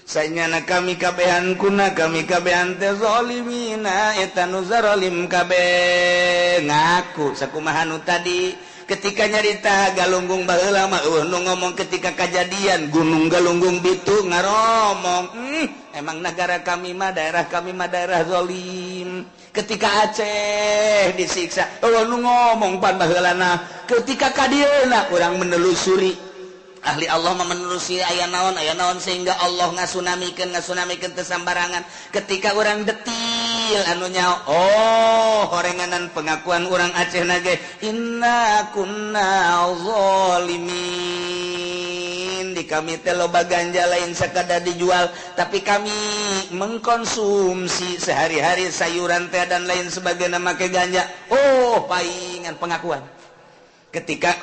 Sanyana kami kabehan kuna kami kabehan teh zalimina eta nu zalim kabeh ngaku sakumaha nu tadi ketika nyarita Galunggung baheula mah eueuh nu ngomong ketika kajadian Gunung Galunggung bitu ngaromong, emang negara kami mah, daerah kami mah daerah zalim. Ketika Aceh disiksa, eueuh nu ngomong pan baheulana. Ketika kadieuna urang menelusuri, ahli Allah mah menelusuri aya naon, aya naon, sehingga Allah ngasunamikeun, ngasunamikeun teu sambarangan. Ketika urang detil anu nyaho, oh, horenganan pengakuan urang Aceh nage, inna kunna zalimin, di kami teh loba ganja, lain sekadar dijual, tapi kami mengkonsumsi sehari-hari sayuran teh dan lain sebagainya make ganja. Oh, paingan pengakuan ketika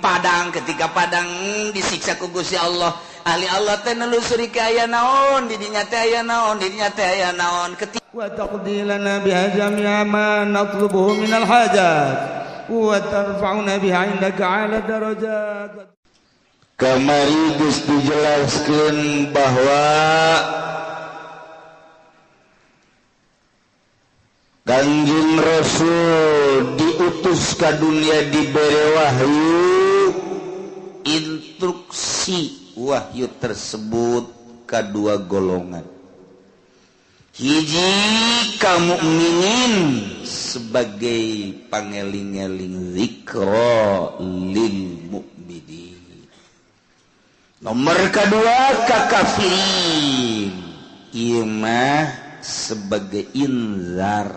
Padang, ketika Padang disiksa ku Gusti Allah, ahli Allah teh nelusuri ke aya naon di dinya teh, aya naon di dinya teh, aya naon ketika وتقضي لنا بها جميع ما نطلبه من الحاجات وترفعنا بها عندك أعلى الدرجات. Kamari geus dijelaskeun bahwa Kangjeng Rasul diutus ka dunia, dibere wahyu, instruksi wahyu tersebut ka dua golongan: hiji ka mukminin sebagai pangeling-eling, zikra lil mukminin, nomor kedua ka kafirin, ieu mah sebagai inzar,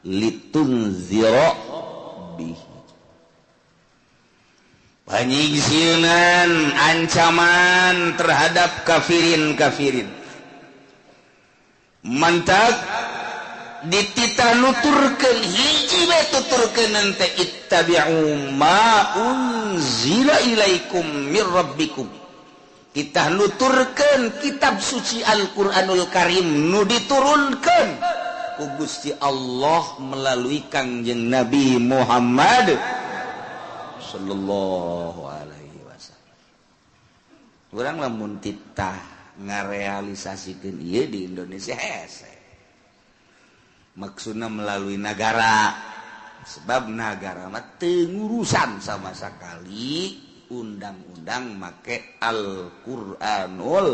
litunzira bihi, panyingsieunan, ancaman terhadap kafirin-kafirin. Mantak dititah nuturkeun hiji we, tuturkeun teh ittabi'u ma unzila ilaikum mir rabbikum. Kita nuturkeun kitab suci Al-Qur'anul Karim nu diturunkeun ku Gusti Allah melalui Kangjeng Nabi Muhammad sallallahu alaihi wasallam. Urang lamun titah ngarealisasikeun ieu di Indonesia hese. Maksudna melalui negara, sebab negara mah teu ngurusan sama sekali undang-undang make Al-Qur'anul.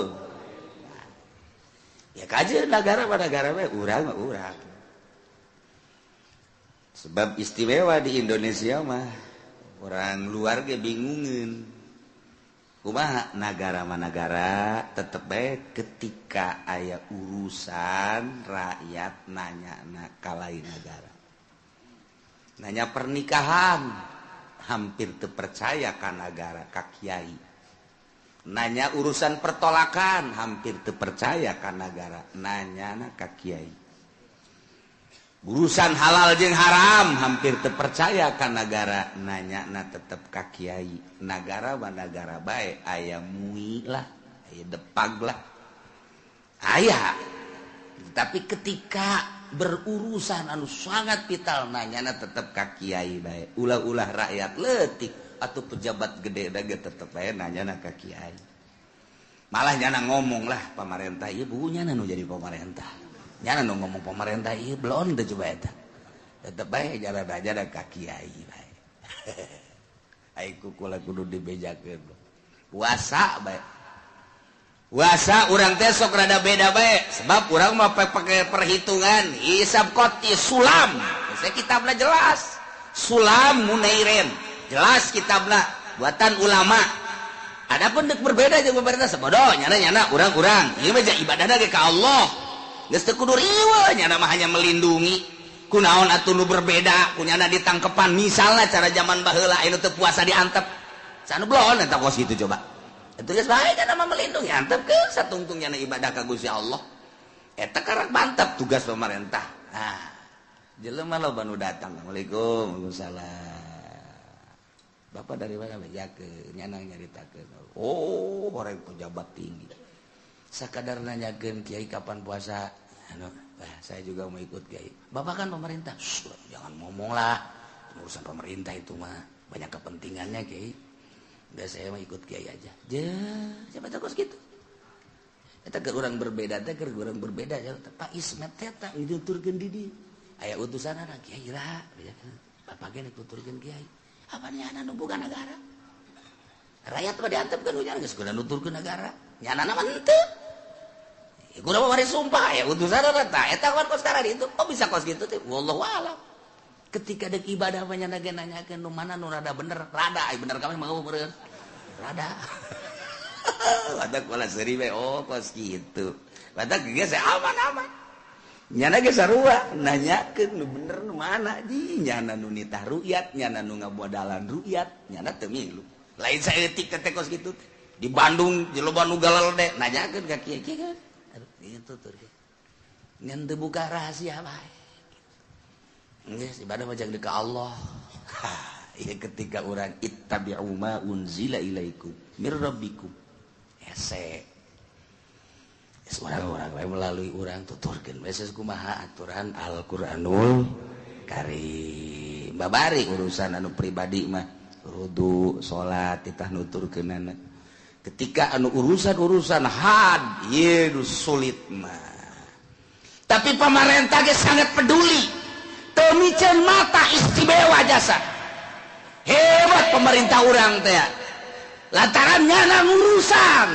Ya kaje negara mah negara we, urang mah urang. Sebab istimewa di Indonesia mah orang luar ge bingungeun. Kumaha nagara mah nagara, tetep bae ketika aya urusan rakyat nanya na ka lain negara. Nanya pernikahan hampir teu percaya ka nagara, ka kiai. Nanya urusan pertolakan hampir teu percaya ka nagara, nanya na ka kiai. Urusan halal jeung haram hampir teu percaya ka nagara, nanya na tetep ka kiai. Nagara mah nagara bae, aya MUI lah, aya Depag lah, aya. Tapi ketika berurusan anu sangat vital, nanya na tetep ka kiai bae. Ulah-ulah rakyat leutik atau pejabat gede ge tetep bae nanya na ka kiai. Malah nyana ngomong lah pamarentah ieu, buku nyana nu jadi pamarentah. Nyana nu ngomong pamarentah ieu belon teh coba eta. Tetep bae jalan aja da ka kiai bae. Ai kukula kudu dibejakeun. Puasa bae. Puasa urang teh sok rada beda bae, sebab urang mah pakai perhitungan hisab qot'i sulam. Saya kitabna jelas. Sulam Munairin. Jelas kitabna buatan ulama. Adapun dek berbeda jeung pemerintah sebodoh, nyana-nyana urang-urang. Ieu mah ibadahna ge ka Allah. Geus teu kudu riweuh, nyana mah hanya melindungi. Kunaon atuh nu berbeda, kunyana ditangkepan misalnya cara zaman baheula anu teu puasa diantep. Sanu bloon eta kos kitu coba. Itu geus bae nyana mah melindungi, antep ke satungtung nyana ibadah ka Gusti Allah. Eta karak mantap tugas pemerintah. Nah, jelema loba nu datang. Assalamualaikum, waalaikumsalam. Bapak dari mana? Bejakeun, nyana nyaritakeun. Oh, orang pejabat tinggi. Sakadar nanyakeun, "Kiai, kapan puasa?" Anu, wah, saya juga mau ikut, Kiai. Bapak kan pemerintah. Shh, jangan ngomong lah. Urusan pemerintah itu mah banyak kepentingannya, Kiai. Udah, saya mau ikut Kiai aja. Je, siapa takut gitu. Eta keur urang berbeda teh keur urang berbeda ya Pak Ismet teh tah dituturkeun di dieu. Aya utusanana kiai ra, bapak ge dituturkeun kiai. Apa nyana nu boga negara? Rakyat mah diantepkeun ku nyana geus kudu nuturkeun negara. Nyana mah henteu. Ya kudu mah bari sumpah aya utusanana tah eta kan kos karena itu. Kok bisa kos kitu teh? Wallahu a'lam. Ketika dek ibadah mah nyana ge nanyakeun nu mana nu rada bener, rada ai bener kabeh mah meureun. Rada. Badak bola seri we oh kos kitu. Badak geus aman-aman. Nyana ge sarua nanyakeun nu bener nu mana di nyana nu nitah rukyat, nyana nu ngabodalan rukyat, nyana teu milu. Lain saeutik teh kos kitu teh. Di Bandung loba nu galal de nanyakeun ka kieu kieu kan. Aduh kitu tuh. Ngan teu buka rahasia bae. Geus ibadah mah jang ka Allah. Ieu ketika urang ittabi'u ma unzila ilaikum mir rabbikum. Hese. Orang-orang lain melalui orang tuturkeun we kumaha aturan Al-Qur'anul Karim. Babari urusan anu pribadi mah wudu, salat titah nuturkeunana. Ketika anu urusan-urusan had ieu nu sulit mah. Tapi pamarentah ge sangat peduli. Teu miceun mata istimewa jasa. Hebat pemerintah urang teh. Lantaran nyana urusan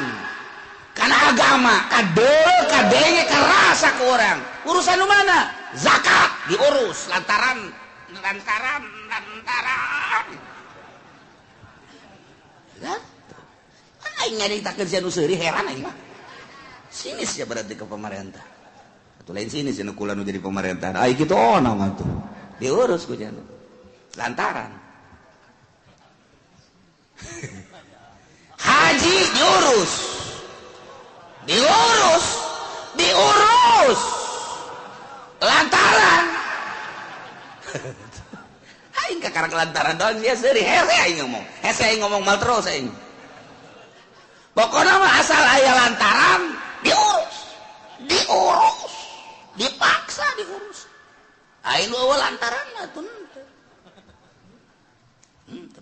karena agama kade kadenge kerasa ke orang urusan mana zakat diurus lantaran lantaran lantaran aing nyaritakeun sia nu seuri heran aing mah sinis ya berarti ke pemerintah atau lain sinis nu kula nu jadi pemerintah ai kitu onang atuh diurus ku nya lantaran haji diurus diurus diurus lantaran aing kakara lantaran doang sia seuri hese aing ngomong hese aing ngomong mal terus aing pokokna mah asal aya lantaran diurus diurus dipaksa diurus aing nu eueuh lantaran mah teu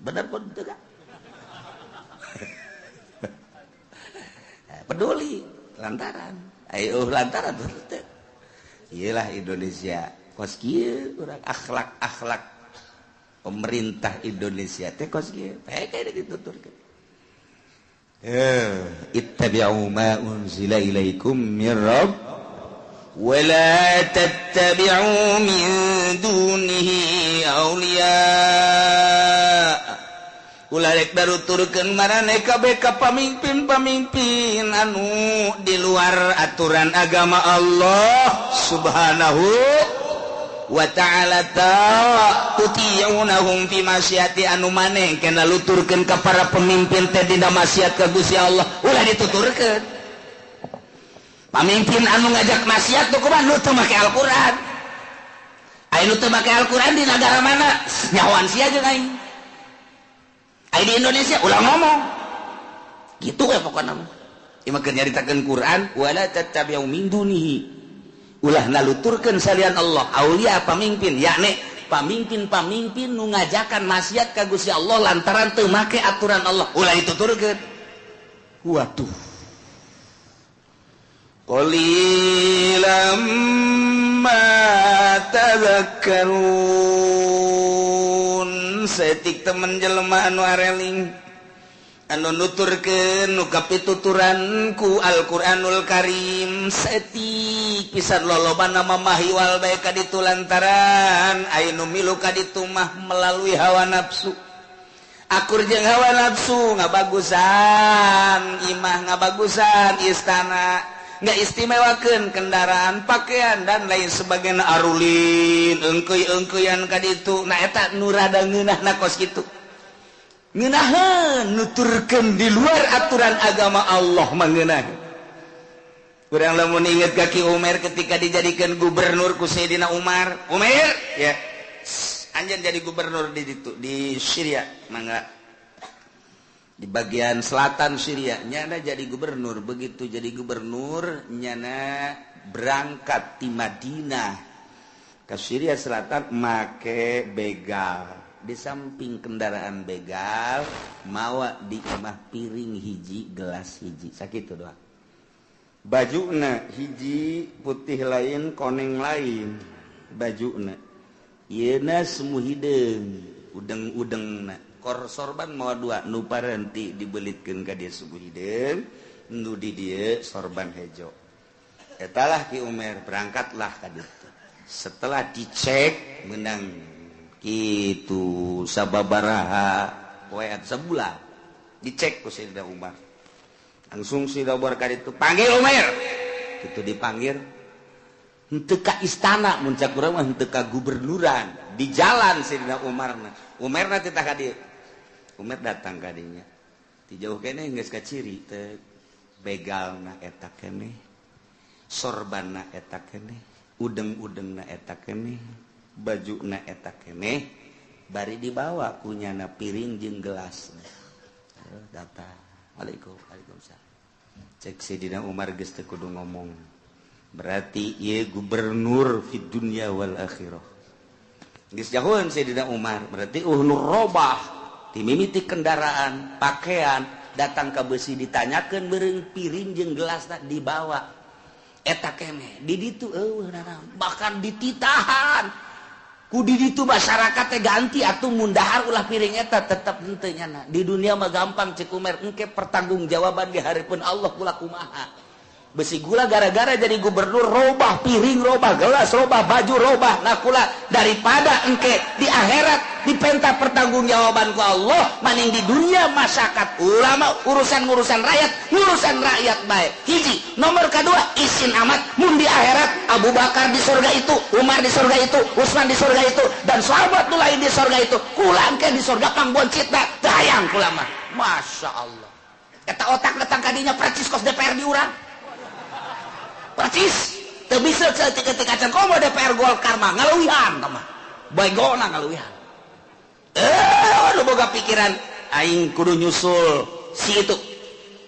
bener pun teu peduli lantaran ayo lantaran teu iyalah Indonesia kos kieu urang akhlak-akhlak pemerintah Indonesia teh kos kieu bae dituturkeun ittabi'u ma unzila ilaikum mir rabb wa la tattabi'u min dunihi awliya. Ulah rek daruturkeun maraneh kabeh ka pamimpin-pamimpin anu di luar aturan agama Allah Subhanahu wa ta'ala tuti'unahum fi maksiati anu maneh kana luturkeun ka para pemimpin teh dina maksiat ka Gusti Allah ulah dituturkeun. Pamimpin anu ngajak maksiat tuh kumaha nu teu make Al-Qur'an. Aya nu teu make Al-Qur'an di nagara mana? Nyahoan sia jeung aing. Di Indonesia ulah ngomong gitu ya pokoknya mah ieu mah keur nyaritakeun Quran wala tattabi'u min dunihi ulah naluturkeun salian Allah aulia pamimpin yakni pamimpin-pamimpin nu ngajakan maksiat ka Gusti Allah lantaran teu make aturan Allah ulah dituturkeun. Waduh qalilan ma tadhakkarun setik temen jelema anu areling anu nuturkeun nu kapituturan ku Al-Qur'anul Karim setik pisan lolobana mamahiwal bae ka ditu lantaran aya nu milu ka ditu mah melalui hawa nafsu akur jeung hawa nafsu ngabagusan imah ngabagusan istana nggak istimewakeun kendaraan pakaian dan lain sebagainya arulin engkeuy-engkeuyan ka ditu nah eta nu rada ngeunahna kos kitu ngeunaheun nuturkeun di luar aturan agama Allah mah ngeunah. Urang lamun inget ka Ki Umar ketika dijadikan gubernur ku Sayyidina Umar. Umar ya anjeun jadi gubernur di ditu di Syria mangga di bagian selatan Syria nyana jadi gubernur. Begitu jadi gubernur nyana berangkat di Madinah ke Syria Selatan make begal. Di samping kendaraan begal mawa di imah piring hiji gelas hiji sakitu doang. Bajuna hiji putih lain, koneng lain bajuna. Yeuna semu hideung, udeng-udengna. Kor sorban mawa dua, nu parenti dibelitkeun ka dieu subuh hideung, nu di dieu sorban hejo. Etalah Ki Umar berangkatlah ka ditu. Setelah dicek menang kitu sababaraha poe sebulan dicek ku Sayyidina Umar. Langsung Sayyidina Umar ka ditu, panggil Umar. Kitu dipanggil henteu ka istana, mun cak urang mah henteu ka gubernuran, di jalan Sayyidina Umarna. Umarna titah ka dieu. Umar datang ka dinya. Ti jauh keneh geus kaciri teh begalna eta keneh, sorbanna eta keneh, udeng-udengna eta keneh, bajuna eta keneh, bari dibawa kunyana piring jeung gelas. Datang. Waalaikum, waalaikumsalam. Cek Sayyidina Umar geus teu kudu ngomong. Berarti ieu gubernur fid dunya wal akhirah. Geus jahoeun Sayyidina Umar, berarti uhnur robah timimiti kendaraan, pakaian, datang ke besi ditanyakeun beureung piring jeung gelasna dibawa. Eta keneh di ditu eueuh nanaon, bahkan dititahan. Ku di ditu masyarakat teh ganti atuh mun dahar ulah piring eta tetep henteu nyana. Di dunia mah gampang cek Umar, engke pertanggungjawaban di hareupeun Allah kula kumaha. Besi gula gara-gara jadi gubernur robah piring, robah gelas, robah baju, robah nah kula daripada engke di akhirat dipenta pertanggungjawaban ku Allah, maning di dunia masyarakat ulama urusan-urusan rakyat, urusan rakyat baik. Hiji, nomor kedua isin amat mun di akhirat Abu Bakar di surga itu, Umar di surga itu, Utsman di surga itu, dan sahabat nu lain di surga itu. Kula engke di surga pangboncitna teu hayang kula mah. Masya Allah. Eta otak datang kadinya percis kos DPR di urang. Percis teu bisa saeutik-eutik acan komo DPR Golkar mah ngaluwihan tah mah. Baegona ngaluwihan. Nu boga pikiran aing kudu nyusul si itu.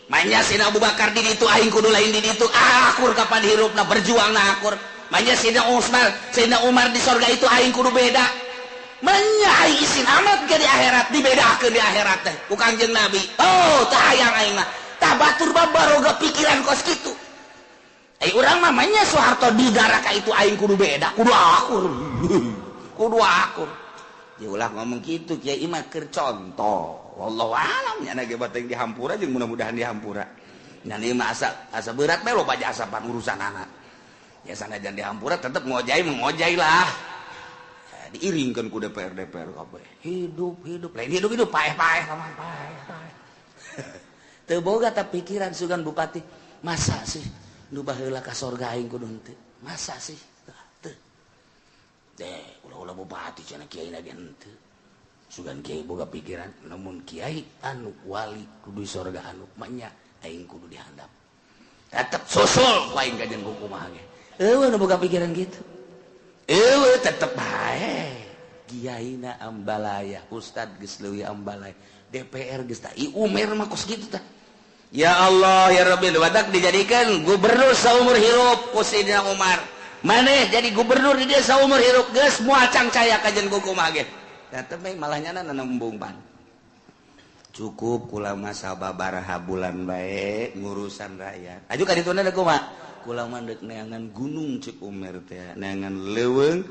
Manya Sayyidina Abu Bakar di ditu aing kudu lain di ditu. Akur kapan hirupna berjuangna akur. Manya Sayyidina Utsman, Sayyidina Umar di sorga itu aing kudu beda. Manya aing isin amat ge di akhirat dibedakeun di akhirat teh ku Kangjeng Nabi. Oh, teu hayang aing mah. Tah batur mah baroga pikiran kos kitu. Urang mah manya Soeharto di darah ka itu aing kudu beda, kudu akur. Kudu akur. Ya ulah ngomong gitu kiai mah keur contoh. Wallahu alam nya ge bateng dihampura jeung mudah-mudahan dihampura. Nya ieu mah asa berat bae loba asapan urusan anak. Ya sanajan dihampura tetep ngojai mengojai lah. Ya, diiringkeun ku DPR DPR kabeh. Hidup hidup lain hidup hidup paeh-paeh sama paeh paeh. Teu boga ta pikiran sugan bupati, masa sih nu baheula ka sorga aing kudu henteu. Masa sih? Teu. Deh, ulah-ulah bupati cenah kiai na ge henteu. Sugan kiai boga pikiran, lamun kiai anu wali kudu di sorga anu manya aing kudu dihandap. Tetep susul ku aing ka jeung kumaha ge. Eueuh nu boga pikiran kitu. Eueuh tetep bae. Kiaina ambalaya, ustad geus leuwih ambalaya, DPR geus tah. I Umar mah kos kitu tah. Ya Allah ya Rabbi, wadak dijadikan gubernur saumur hirup ku Sayyidina Umar. Maneh jadi gubernur di dia saumur hirup geus moal cangcaya ka jeung kumaha ge. Tetep bae malah nyana nembung pan. Cukup kula mah sababaraha bulan bae ngurusan rakyat. Aju ka dituna da kumaha? Kula mah deuk neangan gunung cek Umar teh, neangan leuweung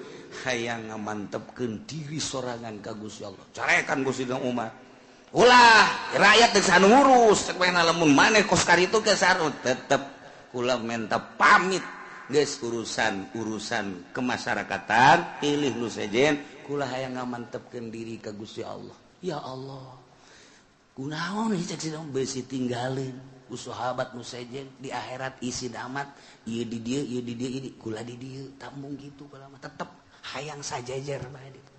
hayang ngamantepkeun diri sorangan ka Gusti Allah. Carekan Gusti Umar. Ulah rakyat geus anu ngurus cek mehna lamun maneh kos karitu ge sarut tetep kula menta pamit geus urusan-urusan kemasyarakatan pilih nu sejen kula hayang ngamantepkeun diri ka Gusti Allah. Ya Allah, kunaon ieu cek sidang besi tinggalin ku sahabat nu sejen di akhirat isin amat ieu di dieu ieu di dieu ieu kula di dieu tambung kitu kula mah tetep hayang sajajar bae ditu.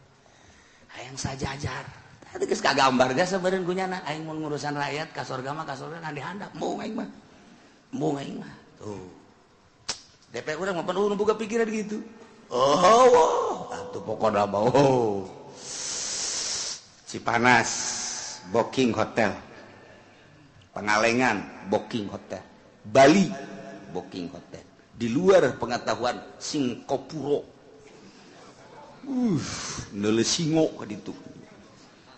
Hayang sajajar. Tadi geus kagambar geus sabereun kunyana aing mun ngurusan rakyat ka sorga mah ka sorga di handap embung aing mah. Embung aing mah. Tuh. DPR urang mah penuh boga pikiran gitu. Oh, oh, atuh pokona mah. Oh. Cipanas booking hotel. Pangalengan booking hotel. Bali booking hotel. Di luar pengetahuan Singapura. Neule singo ka ditu.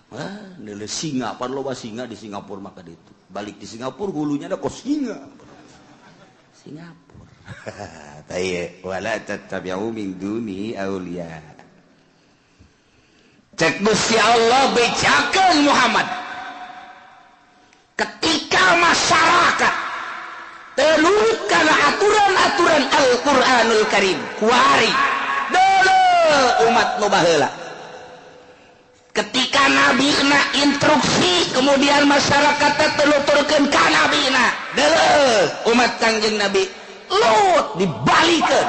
Wah, neule singa, pan loba singa di Singapura maka ditu. Balik di Singapura hulunya ada kos singa. Singapura. Taye wala tattabi'u min duni auliya. Cek Gusti Allah bejakeun Muhammad. Ketika masyarakat telurut karena aturan-aturan Al-Qur'anul Karim, kuari dulu umat nu baheula. Ketika nabi na instruksi, kemudian masyarakat teluturkeun ka nabi na, dulu umat Kangjeng Nabi Lut dibalikeun.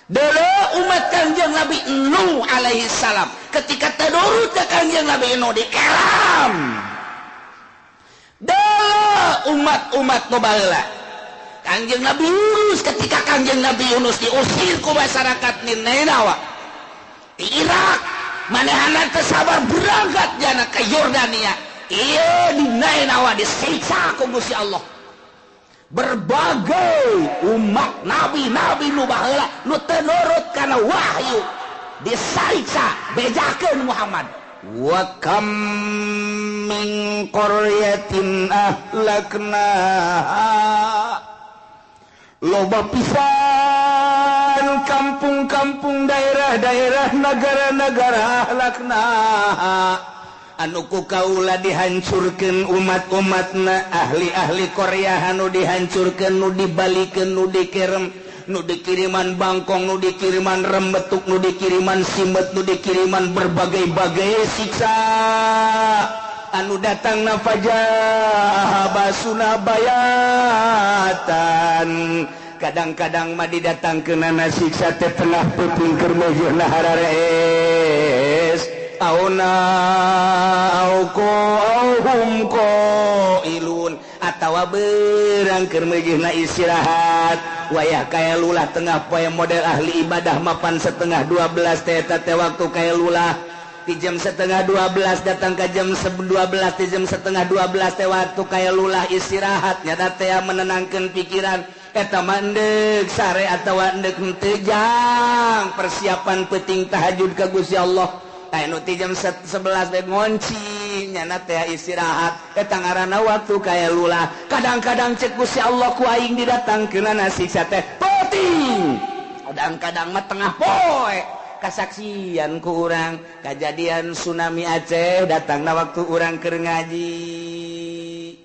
Dulu umat Kangjeng Nabi Nuh alaihi salam ketika teu ka Kangjeng Nabi Nuh dikeram. Dulu umat-umat nu baheula Kangjeng Nabi Yunus, ketika Kangjeng Nabi Yunus diusir ku masyarakat Ninawa di Irak, manehna teu sabar berangkat jana ke Yordania. Iya, di Ninawa disiksa ku Gusti Allah. Berbagai umat nabi-nabi nu baheula nu teu nurut kana wahyu disiksa. Bejakeun Muhammad, wa kam min qaryatin ahlaknaha, loba pisan kampung-kampung, daerah-daerah, negara-negara, ahlaknaha anu ku kaula dihancurkeun umat-umatna, ahli-ahli Korea anu dihancurkeun, nu dibalikeun, nu dikerem, nu dikiriman bangkong, nu dikiriman rembetuk, nu dikiriman simet, nu dikiriman berbagai-bagai siksa anu datang na fajah basuna bayatan. Kadang-kadang mah didatangkeunana siksa teh tengah peuting keur meujeuhna hararees auna auko auhum qailun, atawa berang keur meujeuhna istirahat wayah kaya lulah tengah poe. Model ahli ibadah mapan 11:30 teh eta teh waktu kaya lulah di jam 11:30 datang ke jam 12, di jam 11:30 teh waktu kaya lulah istirahat nyata teh menenangkan pikiran. Eta mah endek sare atawa endek henteu jang persiapan peuting tahajud ka Gusti Allah. Aya nu ti jam 11 teh ngonci nyana teh istirahat, eta ngaranna waktu kaya lulah. Kadang-kadang cek Gusti Allah ku aing didatangkeunana siksa teh peuting, kadang-kadang mah tengah poe. Kasaksian ku urang kajadian tsunami Aceh datangna waktu urang keur ngaji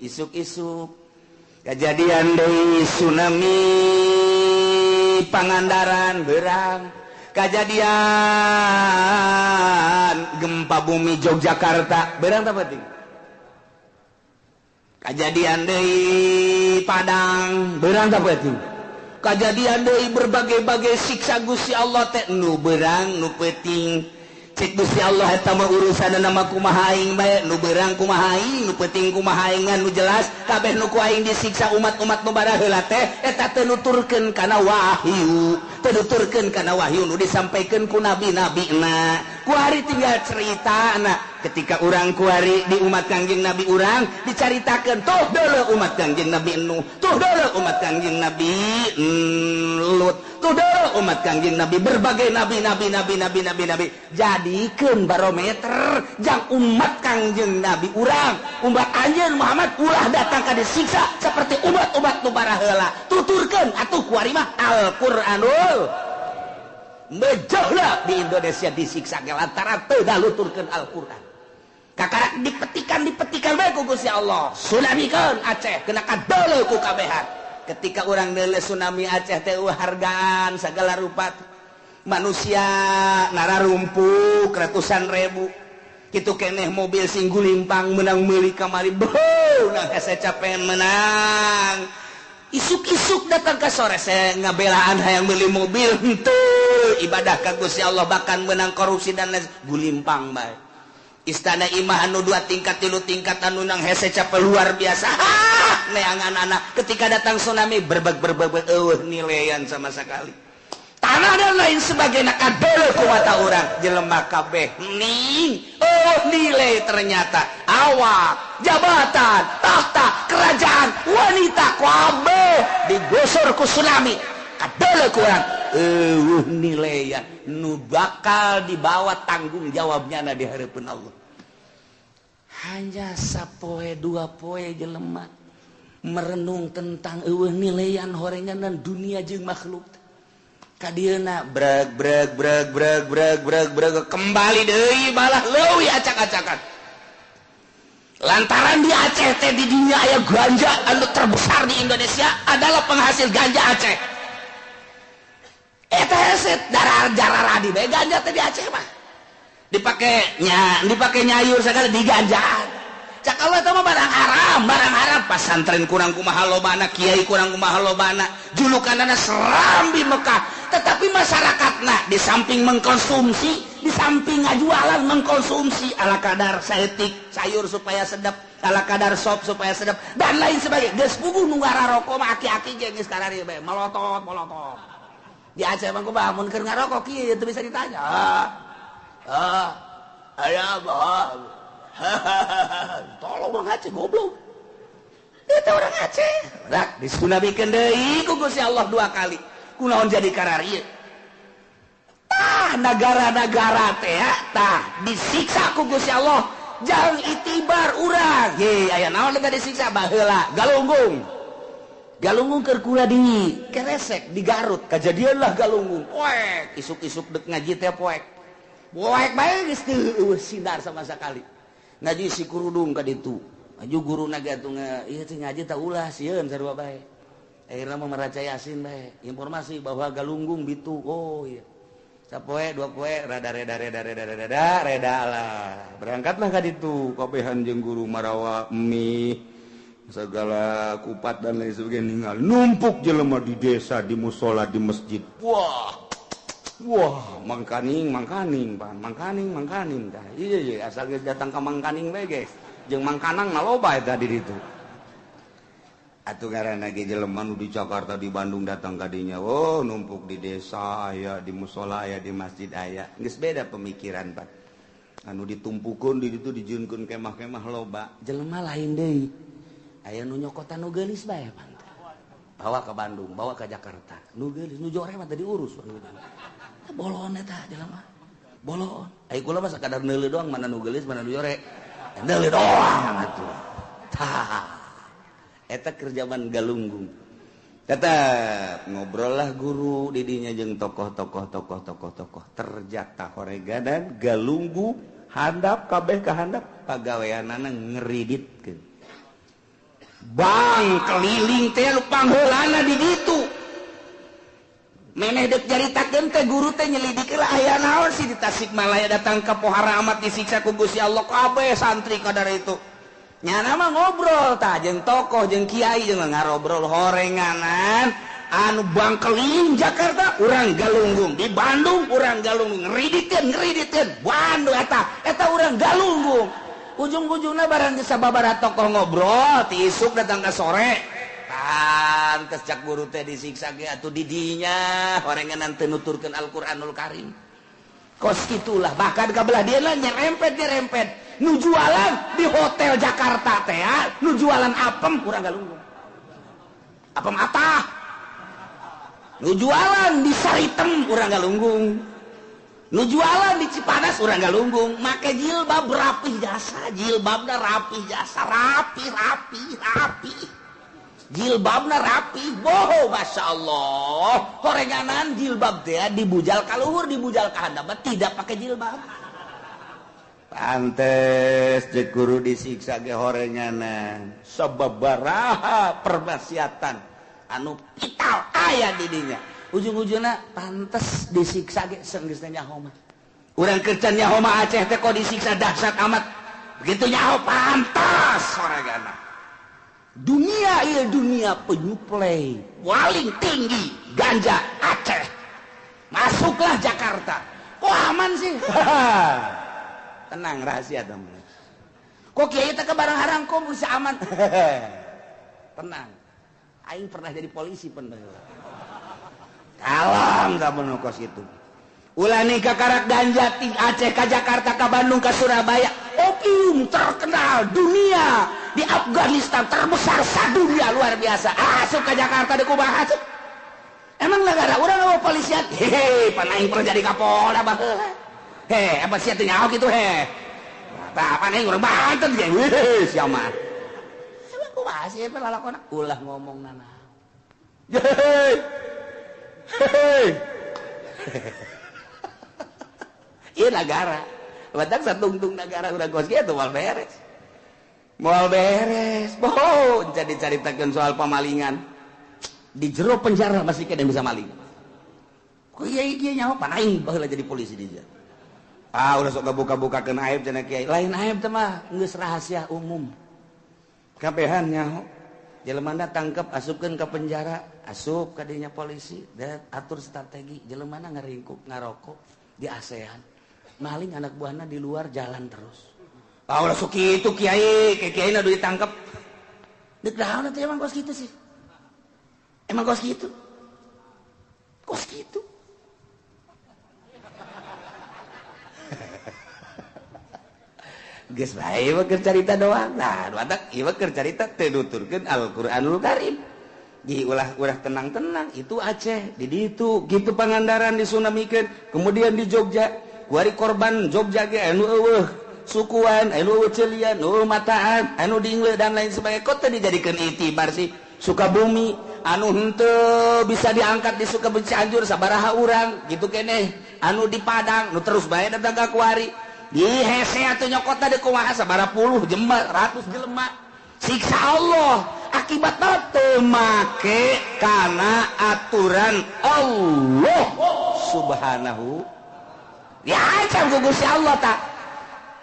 isuk-isuk, kejadian deui tsunami Pangandaran berang, kejadian gempa bumi Yogyakarta berang tak penting, kejadian deui Padang berang tak penting, kejadian deui berbagai-bagai siksa Gusti Allah teh nu berang nu peuting. Cek Gusti Allah eta mah urusanna mah kumaha aing bae, nu berang kumaha aing, nu peuting kumaha aing, nu jelas kabeh nu ku aing disiksa umat-umat nu baraheula teh eta teu nuturkeun kana wahyu, teu nuturkeun kana wahyu nu disampaikeun ku nabi-nabina. Kuari tinggal ceritana ketika urang kuari di umat Kangjeng Nabi urang dicaritakeun, tuh deuleu umat Kangjeng Nabi Nuh, tuh deuleu umat Kangjeng Nabi Lut, tuh deuleu umat Kangjeng Nabi, berbagai nabi nabi nabi nabi nabi nabi. Jadikeun barometer jang umat Kangjeng Nabi urang, umat anjeun Muhammad ulah datang ka disiksa seperti umat-umat nu baraheula. Tuturkeun atuh kuari mah Al-Qur'anul mejahlah di Indonesia disiksa lantaran teu daluturkeun Al-Qur'an. Kakarak dipetikan bae ku Gusti Allah. Tsunamikeun Aceh kena kadeuleu ku kabehan. Ketika urang deuleu tsunami Aceh teh hargaan segala rupa manusia nararumpuk ratusan ribu. Kitu keneh mobil sing gulimpang menang meuli kamari beuh nang hese capek menang. Isuk-isuk datang ke sore saya ngabelaan hayang beli mobil henteu ibadah ka Gusti Allah bahkan menang korupsi dan lain gulimpang bae. Istana imah anu 2 tingkat 3 tingkat anu nang hese capek luar biasa. Neangan anak ketika datang tsunami berbeg berbeg eueuh nilean sama sekali. Tanah dan lain sebagainya kadeuleu ku mata urang jelema kabeh ning oh nilai ternyata awak, jabatan, tahta, kerajaan, wanita kabeh digosor ku tsunami kadeuleu ku urang eueuh nilaian nu bakal dibawa tanggung jawabnya na di hareupeun Allah. Hanya sapoe dua poe jelema Merenung tentang eueuh nilaian horengan dan dunia jeung makhluk. Kadieuna breg breg breg breg breg breg breg kembali deui balah leuwih acak-acakan. Lantaran di Aceh teh di dunia aya ganja anu terbesar di Indonesia adalah penghasil ganja Aceh. Eta hese darah jararadi bae ganja teh di Aceh mah. Dipake nya, dipake nyayur segala diganjaan. Cak Allah itu mah barang haram, barang haram. Pasantren kurang kumaha lobana, kiai kurang kumaha lobana, julukanana Serambi Mekah. Tetapi masyarakatna di samping mengkonsumsi, di samping ngajualan mengkonsumsi ala kadar saeutik sayur supaya sedap, ala kadar sop supaya sedap dan lain sebagainya. Geus puguh nu ngararokok mah aki-aki ge geus kararieu bae, melotot melotot. Di Aceh mah kumaha mun keur ngarokok kieu teu bisa ditanya. Ah. Ah. Aya bah. Tolong orang Aceh goblok. Itu orang Aceh. Dak disunabikeun deui ku Gusti Allah dua kali. Kunaon jadi kararieu? Tah negara-negara teh tah disiksa ku Gusti Allah. Jang itibar urang. Ye aya naon teh disiksa baheula Galunggung. Galunggung keur kula di Keresek di Garut kajadianlah Galunggung. Poek isuk-isuk dek ngaji teh poek. Poek bae geus teu eueuh sinar sama sekali. Ngaji si kurudung ka ditu. Aju guru naga atuh ieu teh ngaji tah ulah sieun sarua bae. Akhirna mah maraca Yasin bae. Informasi bahwa Galunggung bitu. Oh iya. Sapoe dua poe rada reda reda reda reda reda lah. Berangkatlah ka ditu kabehan jeung guru marawa mie segala kupat dan lain sebagainya ninggal numpuk jelema di desa, di musola, di masjid. Wah. Wah, mangkaning, mangkaning, pan, mangkaning, mangkaning tah. Iya iya asal geus datang ka mangkaning bae guys. Jeung mangkanang mah loba eta di ditu. Atuh ngaranna ge jelema nu di Jakarta, di Bandung datang ka dinya. Oh, numpuk di desa aya, di musola aya, di masjid aya. Geus beda pemikiran, Pak. Anu ditumpukeun di ditu dijieunkeun kemah-kemah loba. Jelema lain deui. Aya nu nyokotan nu geulis bae, Pak. Bawa ke Bandung, bawa ke Jakarta. Nu geulis, nu jore mah teu diurus. Bolon eta jelema. Bolon. Ai kula mah sakadar neuleuh doang mana nu geulis mana nu jore. Neuleuh doang atuh. Tah. Eta keur jaman Galunggung. Tetep ngobrol lah guru didinya jeung tokoh-tokoh tokoh-tokoh tokoh terjata horega dan Galunggung handap kabeh ka handap pagaweanana ngeriditkeun. Bang keliling teh lu pangheulana di ditu. Memeh dek caritakeun teh guru teh nyelidik lah aya naon sih di Tasikmalaya datang ke Pohara amat disiksa ku Gusti Allah kabeh santri kadar itu. Nyana mah ngobrol tah jeung tokoh jeung kiai jeung ngarobrol horenganan anu bang keliling Jakarta urang Galunggung, di Bandung urang Galunggung, ngeriditkeun ngeriditkeun Bandung eta eta urang Galunggung. Ujung-ujungna barang geus sababaraha tokoh ngobrol ti isuk datang ka sore. Pantes cak guru teh disiksa ge atuh di dinya horenganan teu nuturkeun Al-Qur'anul Karim. Kos kitulah bahkan ka belah dieu nyerempet-nyerempet nu jualan di hotel Jakarta teh nu jualan apem urang Galunggung. Apem atah. Nu jualan di Saritem urang Galunggung. Nu jualan di Cipanas urang Galunggung, make jilbab rapih jasa, jilbabna rapih jasa, rapi rapi rapi. Jilbabna rapi, boho masya Allah. Horenganan jilbab teh dibujal ka luhur, dibujal ka handap, tidak pakai jilbab. Pantes cek guru disiksa ge horenganan. Sababaraha permaksiatan anu vital aya di dinya. Ujung-ujungna pantes disiksa ge senggeus nyaho mah. Urang keur can nyaho mah Aceh teh kok disiksa dahsyat amat. Begitu nyaho pantas horenganan. Dunia ieu dunia penyuplai paling tinggi ganja Aceh. Masuklah Jakarta. Kok aman sih? Tenang rahasia teman. Kok kiai teh ke barang haram kok bisa aman? Tenang. Aing pernah jadi polisi pernah. Kalam kamu kos itu. Ulah nikah karak ganja ti Aceh ka Jakarta ka Bandung ka Surabaya. Opium terkenal dunia di Afghanistan terbesar sadunia luar biasa. Asup ka Jakarta di kumaha asup. Emang negara urang eueuh polisian? Hehe, pan aing pernah jadi Kapolda baheula. Heh, apa sia teu nyaho kitu heh. Tah pan aing urang Banten ge. Heuh, sia mah. Emang Kumaha sih ieu lalakona? Ulah ngomong nana. Hei. Hei. Ieu nagara. Batak satungtung nagara udah kos kitu moal beres. Moal beres. Boh, jadi caritakeun soal pamalingan. Di jero penjara masih kena bisa maling. Kiai kiai nyaho pan aing baheula jadi polisi di dia. Ah udah sok buka-bukakeun aib cenah kiai. Lain aib teh mah geus rahasia umum. Kabehan nyaho. Jelemana tangkep asupkeun ka penjara, asup ka dinya polisi, dan atur strategi jelemana ngaringkuk ngarokok di ASEAN. Maling anak buahna di luar jalan terus. Ah udah sok kitu kiai, kiai na ditangkep. Deuk naon teh emang kos kitu sih. Emang kos kitu. Kos kitu. Geus bae mah keur carita doang. Nah, nu atak ieu mah keur carita teu nuturkeun Al-Qur'anul Karim. Jadi ulah tenang-tenang itu Aceh, di ditu kitu Pangandaran disunamikeun, kemudian di Jogja, kuari korban Jogja ge anu eueuh sukuan, anu eueuh ceulian, eueuh mataan, anu dingle dan lain sebagainya. Kok teu dijadikeun itibar sih? Sukabumi anu henteu bisa diangkat di Sukabumi Cianjur sabaraha urang gitu keneh, anu di Padang nu terus bae datang ka kuari. Di hese atuh nyokotna deui kumaha sabaraha puluh jelema, ratus jelema. Siksa Allah akibat teu make kana aturan Allah Subhanahu. Ya ancam ku Gusti Allah tak.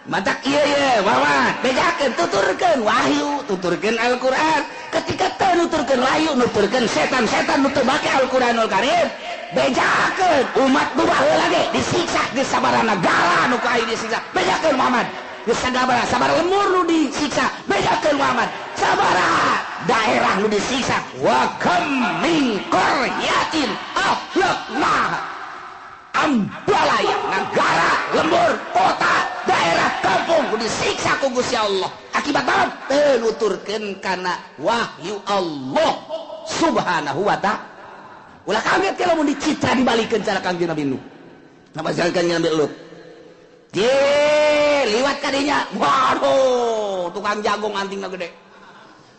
Matak ieu ye Muhammad bejakeun tuturkeun wahyu, tuturkeun Al-Qur'an. Ketika teu nuturkeun wahyu, nuturkeun setan-setan nu teu make Al-Qur'anul Karim. Bejakeun umat nu baheula ge disiksa geus sabaraha nagara nu ku aing disiksa. Bejakeun Muhammad geus sabaraha sabaraha lemur nu disiksa. Bejakeun Muhammad sabaraha daerah nu disiksa. Wa kam min qaryatin ahlaknaha. Ambalaya nagara, lembur, kota, daerah, kampung nu disiksa ku Gusti Allah. Akibat naon? Teu nuturkeun kana wahyu Allah Subhanahu wa ta'ala. Ulah kaget kalau mau dicitra dibalikeun cara Kangjeng Nabi Nuh. Nama Kangjeng Nabi Lut. Ye, liwat kadinya. Waduh, tukang jagung antingna gede.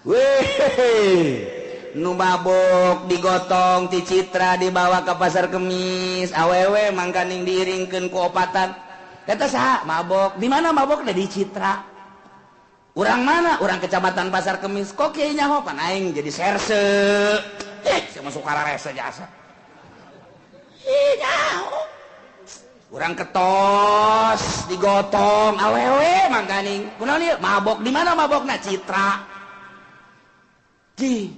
Weh, nu mabok digotong ti Citra dibawa ke pasar Kemis. Awewe mangkaning diiringkeun ku opatan. Eta saha? Mabok. Di mana mabokna? Di Citra. Urang mana? Urang kecamatan Pasar Kemis. Kok kiai nyaho pan aing jadi serse. Ih, masuk kararese jasa. Ih, nyaho. Urang ketos, digotong, awewe mangkaning. Kunaon ieu? Mabok di mana mabokna? Citra. Ji.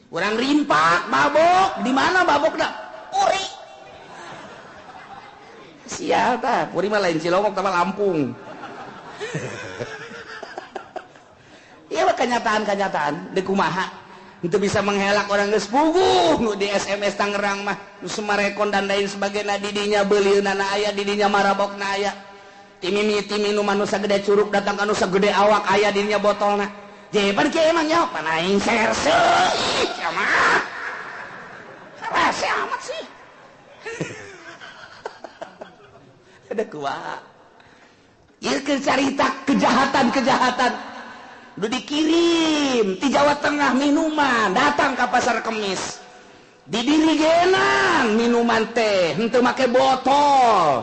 Urang rimpak, mabok, di mana mabokna? Puri. Sial tah, Puri mah lain Cilongok tah Lampung. Ieu mah kenyataan-kenyataan deuk kumaha. Itu bisa menghelak orang geus puguh nu di SMS Tangerang mah nu Semarekon dan lain sebagainya didinya beuleunana aya didinya marabokna aya timimiti minuman nu sagede curug datang ka nu sagede awak aya didinya botolna jeban kieu emang nyaho pan aing serse ih mah rese amat sih. Ada kumaha ieu keur carita kejahatan-kejahatan udah dikirim di Jawa Tengah minuman datang ke pasar Kemis didirigenan minuman teh henteu make botol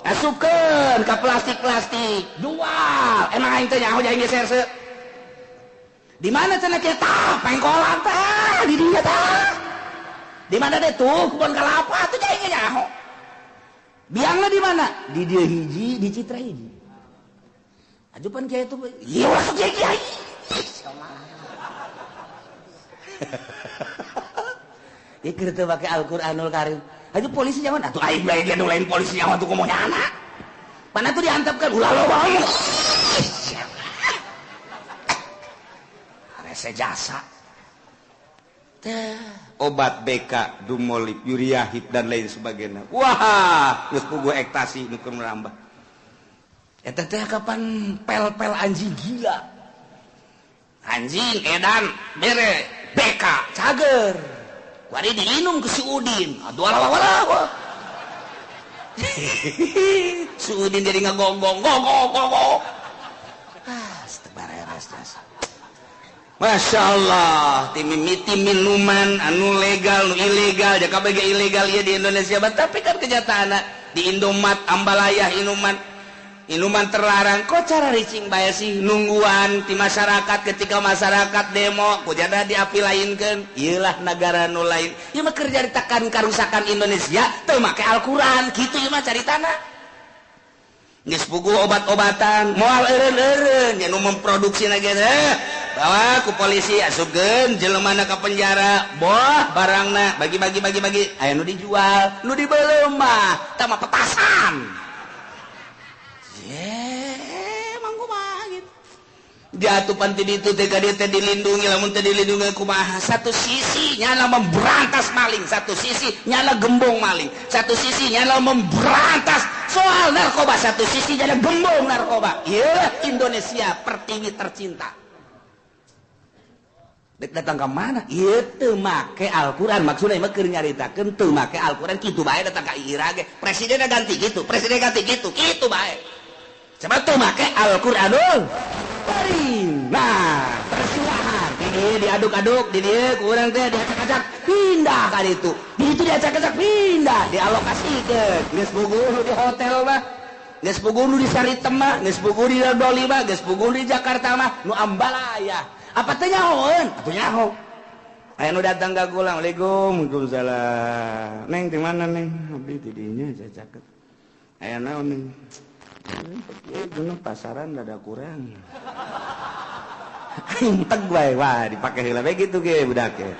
asupkeun ka plastik-plastik jual emang aing teh nyaho aing geser di mana cenah kieu tah pengkolan tah di dinya tah di mana deh tuh kebon kelapa tuh aing nyaho biangna di mana di dieu hiji di Citra hiji. Ajupan kiai itu, iya masuk kiai kiai. Ieu keur teu make Al-Qur'anul Karim. Aju polisi nyaman atuh aing bae dia nu lain polisi nyaman tuh komo nyana. Mana tuh diantepkeun ulah loba ngomong. Rese jasa. Teh obat BK, Dumolip, Yuriahip dan lain sebagainya. Wah, geus puguh ektasi nu keur merambah. Eta teh kapan pel-pel anjing gila. Anjing edan bere BK cager. Kuari diinum ke si Udin. Aduh alah alah. Si Udin jadi ngagonggong gong gong gong. Ah, bareres jasa. Masya Allah timimiti minuman anu legal nu ilegal jaka bagi ilegal ya di Indonesia, tapi kan kenyataan di Indomat Ambalayah minuman minuman terlarang kok cara ricing bae sih nungguan di masyarakat ketika masyarakat demo kujada diapi lainkeun ieulah negara nu lain ieu mah keur caritakan karusakan Indonesia teu make Al-Qur'an kitu ieu mah caritana. Geus puguh obat-obatan moal eureun-eureun nya nu memproduksi ge bawa ku polisi asupkeun jelemana ka penjara boh barangna bagi-bagi bagi-bagi aya nu dijual nu dibeuleum mah tah mah petasan. Ye, emang kumaha gitu. Jatuh panti ditu teh ka dieu teh dilindungi lamun teh dilindungi kumaha. Satu sisi nyala memberantas maling, satu sisi nyala gembong maling, satu sisi nyala memberantas soal narkoba, satu sisi nyala gembong narkoba. Ieu Indonesia pertiwi tercinta. Dek datang ke mana? Ieu teu make Al-Qur'an, maksudna mah keur nyaritakeun teu make Al-Qur'an kitu bae datang ka ira ge. Presiden ganti gitu, presiden ganti gitu, kitu bae. Coba tuh make Al-Qur'anul Karim. Nah, persilahan. Ini diaduk-aduk, di dieu ku urang teh diacak-acak, pindah ka ditu. Di ditu diacak-acak pindah, dialokasikeun. Geus puguh nu di hotel mah, geus puguh nu di Saritem mah, geus puguh di Doli mah, geus puguh di Jakarta mah, nu Ambalaya. Apa teh nyahoeun? Atuh nyaho. Aya nu datang ka kula, Assalamualaikum, waalaikumsalam. Neng di mana neng? Abdi di dinya cacaket. Aya naon neng? Gunung pasaran rada kurang. Aing teg bae wah dipake heula bae kitu ge budak ge.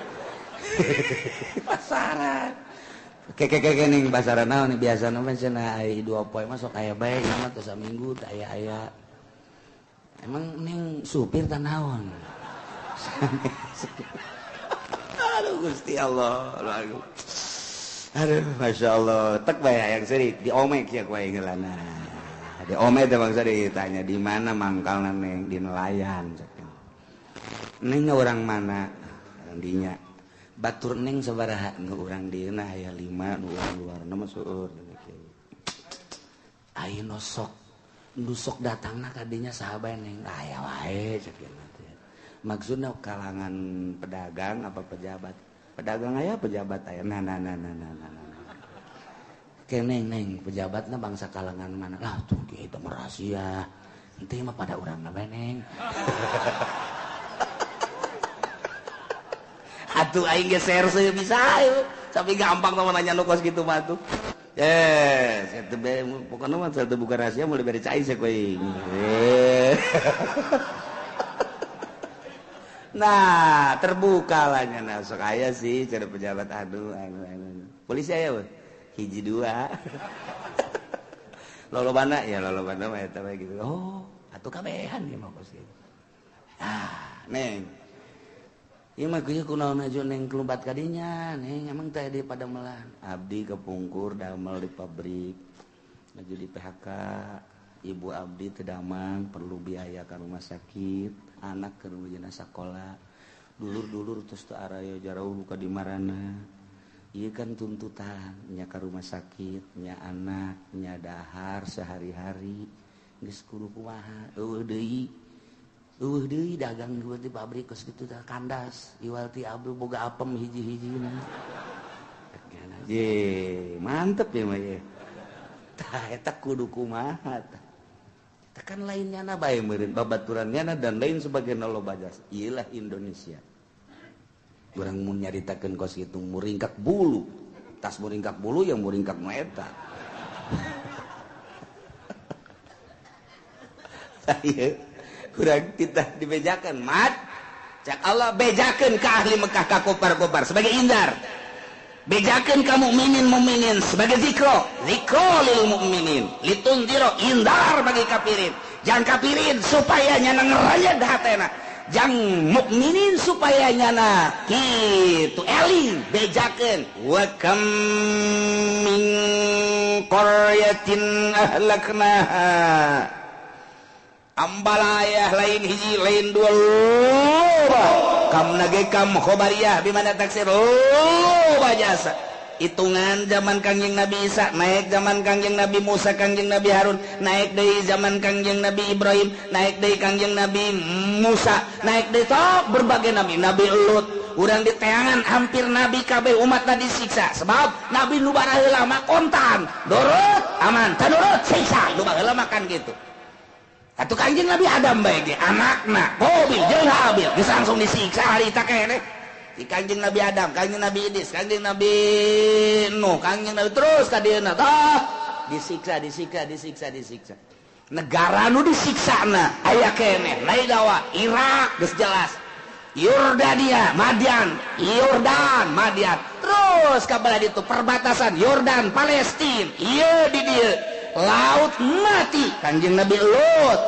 Pasaran. Keke ning pasaran naon biasana mah cenah ai 2 poe mah sok aya bae ieu mah teh saminggu teh aya-aya. Emang ning supir teh naon? Aduh Gusti Allah. Aduh Masya Allah. Tek bae hayang seurik diomek ya ku aing heulana. Di ome teh bangsa ditanya di mana mangkalna neng di nelayan. Neng orang mana? Orang dinya. Batur neng sabaraha nu urang dieuna aya 5 nu urang luarna mah seueur. Aya nu sok nu sok datangna ka dinya saha bae neng? Aya wae cek teh. Maksudna kalangan pedagang apa pejabat? Pedagang aya pejabat aya. Nah nah nah nah nah nah. Neng neng pejabatna bangsa kalangan mana lah tuh kita merahasia nanti mah pada urang bae neng. Atuh aing ge serse bisa ayo tapi gampang mah nanya nu kos kitu mah tuh. Yes, eta bae pokona mah teu buka rahasia mulai bere cai saya ku aing. Nah, terbuka lah nya nah sok aya sih cara pejabat aduh anu anu. Polisi aya we. Hiji dua. Lolobana ya lolobana mah eta bae gitu. Oh, atuh kabehan ieu mah kos kitu. Ah, neng. Ieu mah kieu kunaon aju neng kelumpat ka dinya, neng emang teh di padamelan. Abdi kepungkur damel di pabrik. Maju di PHK. Ibu abdi teu damang perlu biaya ka rumah sakit, anak keur rujana sakola. Dulur-dulur terus teu araya jarauh ka di marana. Iya kan tuntutan nya ka rumah sakit, nya anak, nya dahar sehari-hari geus kudu kumaha, eueuh deui dagang di pabrik kos kitu teh kandas, iwal ti abdi boga apem hiji-hijina. Ye, mantep ya mah ye. Tah eta kudu kumaha tah. Tah kan lain nyana bae meureun babaturan nyana dan lain sebagainya loba jas. Ieulah Indonesia. Urang mun nyaritakeun kos kitu muringkak bulu. Tas muringkak bulu yang muringkak nu eta. Ieu urang kita dibejakeun mat. Cak Allah bejakeun ka ahli Mekah ka kopar-kopar sebagai indar. Bejakeun ka mukminin mukminin sebagai zikro, zikro lil mukminin, litundiro indar bagi kafirin. Jangan kafirin supaya nyana ngerayat hatena. Jang mukminin supaya nyana kitu eling bejakeun wa kam min qaryatin ahlaknaha. Ambalayah lain hiji lain dua loba kam nage kam khobariyah bimana taksir loba jasa Hitungan zaman Kangjeng Nabi Isa, naik zaman Kangjeng Nabi Musa, Kangjeng Nabi Harun, naik deui zaman Kangjeng Nabi Ibrahim, naik deui Kangjeng Nabi Musa, naik deui top berbagai nabi, Nabi Lut. Urang di teangan hampir nabi kabeh umatna disiksa. Sebab nabi nu baraheula mah kontan, dorot aman, tanurut siksa, nu baheula mah kan gitu. Atuh Kangjeng Nabi Adam bae ge anakna Qabil jeung Habil geus langsung disiksa harita keneh. Di Kangjeng Nabi Adam, Kangjeng Nabi Idris, Kangjeng Nabi Nuh, Kangjeng Nabi terus ka dieuna tah disiksa, disiksa, disiksa, disiksa. Negara nu disiksana aya keneh, Naidawa, Irak geus jelas. Yordania, Madian, Yordan, Madian. Terus ka belah ditu perbatasan Yordan, Palestina. Ieu di dieu Laut Mati, Kangjeng Nabi Lut.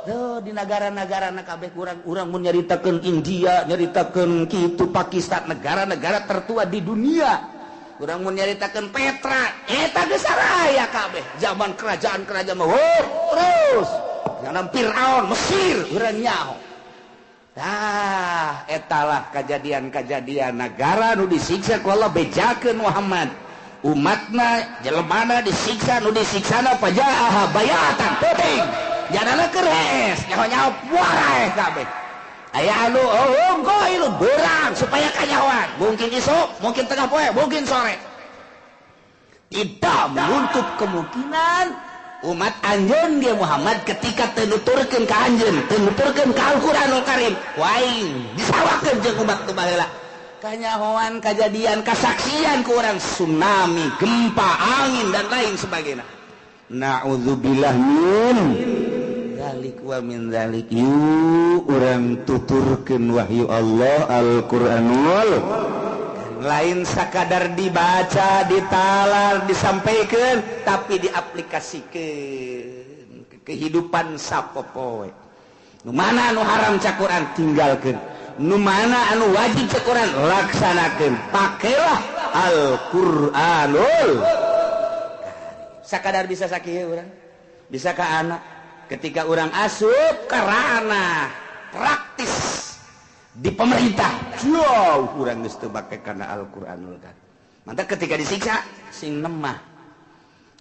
Tuh, di negara-negara kabeh kurang urang mun nyaritakeun India, nyaritakeun kitu Pakistan, negara-negara tertua di dunia. Urang mun nyaritakeun Petra, eta geus saraya kabeh. Zaman kerajaan-kerajaan mah terus. Zaman Firaun, Mesir, urang nyaho. Tah, etalah kejadian-kejadian negara nu disiksa ku Allah bejakeun Muhammad. Umatna jelemana disiksa nu disiksana fajaaha bayatan peuting. Jadana keur hees, nyaho-nyaho waraeh kabeh. Aya anu oh beurang supaya kanyahoan. Mungkin isuk, mungkin tengah poe, mungkin sore. Tidak menutup kemungkinan umat anjeun ge Muhammad ketika teu nuturkeun ka anjeun, teu nuturkeun ka Al-Qur'anul Karim, waing disawakeun jeung umat nu baheula. Kanyahoan kajadian kasaksian ku urang tsunami, gempa, angin dan lain sebagainya. Na'udzubillah min dzalik wa min dzalik. Yu urang tuturkeun wahyu Allah Al-Qur'anul lain sakadar dibaca, ditalar, disampaikan, tapi diaplikasikeun ke kehidupan sapopoe. Nu mana anu haram cak Quran tinggalkeun, nu mana anu wajib cak Quran laksanakeun. Pakailah Al-Qur'anul. Sakadar bisa sakieu urang, bisa ka anak. Ketika urang asup ke ranah praktis di pemerintah, jauh urang geus teu make kana Al-Qur'anul Karim. Mantap ketika disiksa sing nemah.